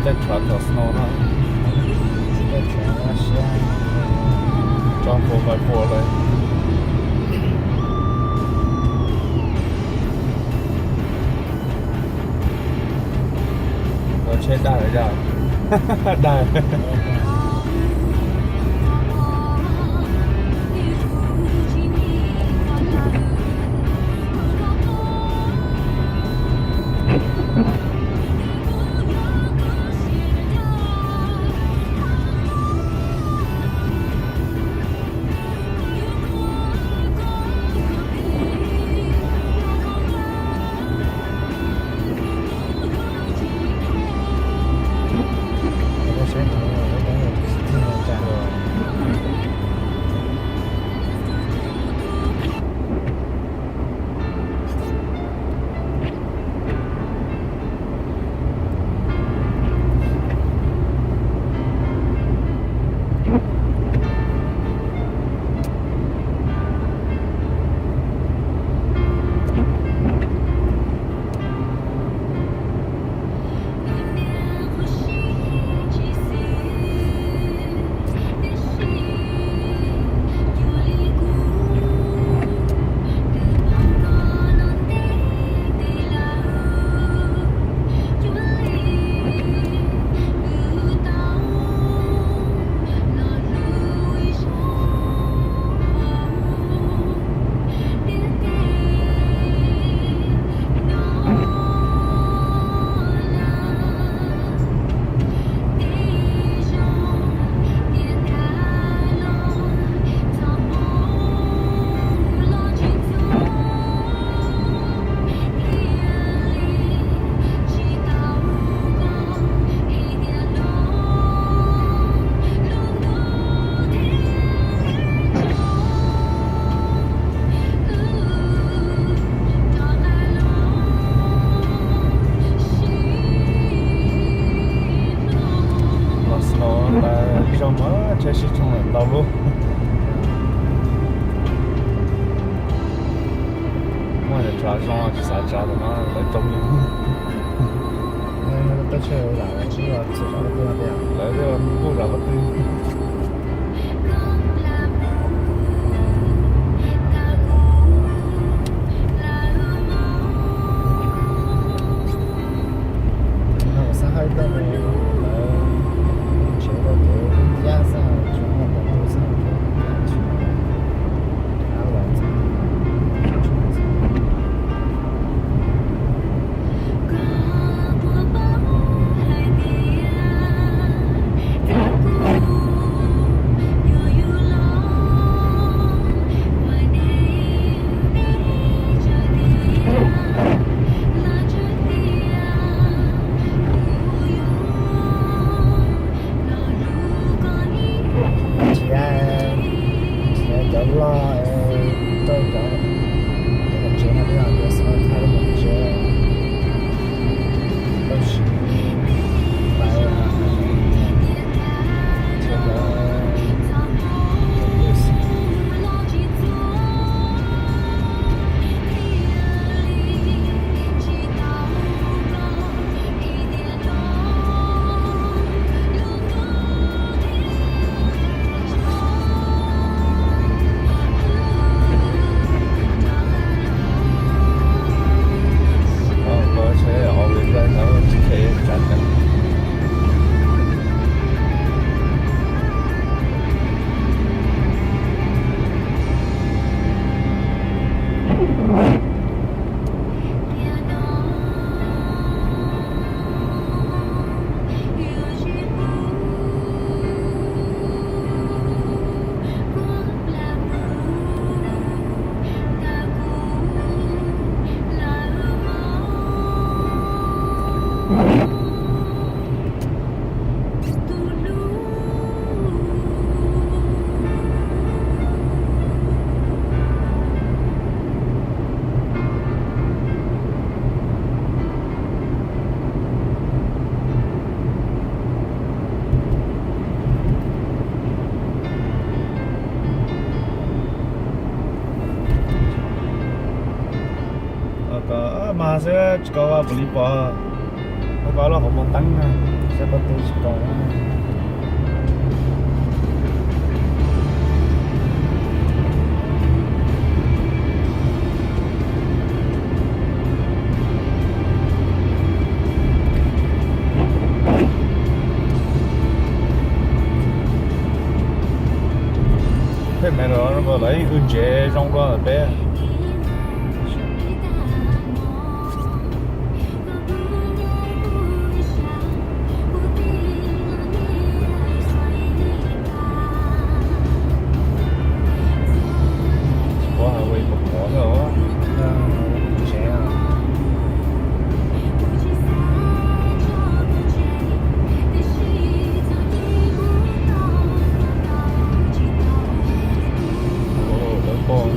Tshov thaum snow no, tso four by four lawm. Tsheb dag lawm yog? Dag. Los snow ntawd zoo mas tsheb sib tshooj ntau lub. Muaj cov tsov zoo tsis xav tsav ntawm no lawv coob li. Lawv kuj zam qhov twg. Xab hawb tuaj lawv tsev rau kev yab xwb, tsis muaj qhov twg xwb, tsis muaj av los txog. Tsis, tsis cov loj, rau cov, cov tsev no twb yog tias xav thaij lub tsev, tab sis pais tsev cov, cov twj xwb. Koj mas xwb tsis koj vaj pus li pom. Koj lub hauv paus teeb na, saib pob tw tsis pom. Peb me los lawv yeej ua ntsev zoo dua peb. Ua hauj lwm pom pom thiab os. Ntsev os. Ua lawv pom.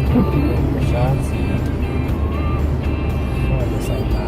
Sab xis, sab xis na.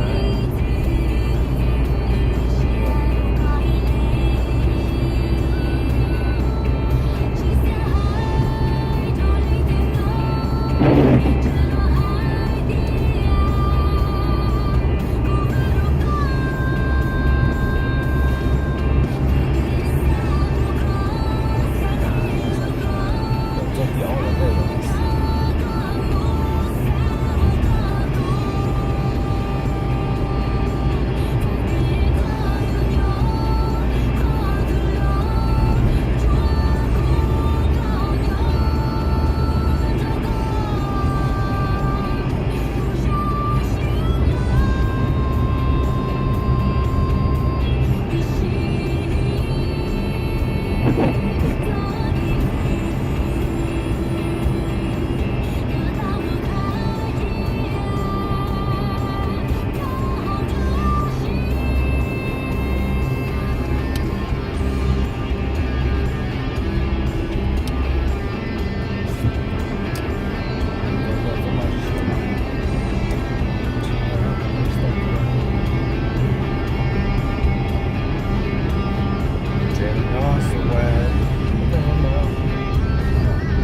Tsev nyob xung quanh,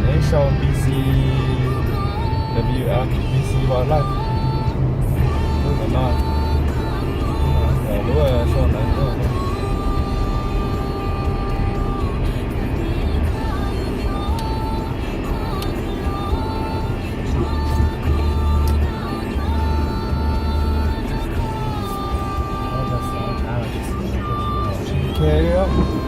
neb sau B C W F, B C Wildlife, lub ntawm no, lub sau ntawd. Ok,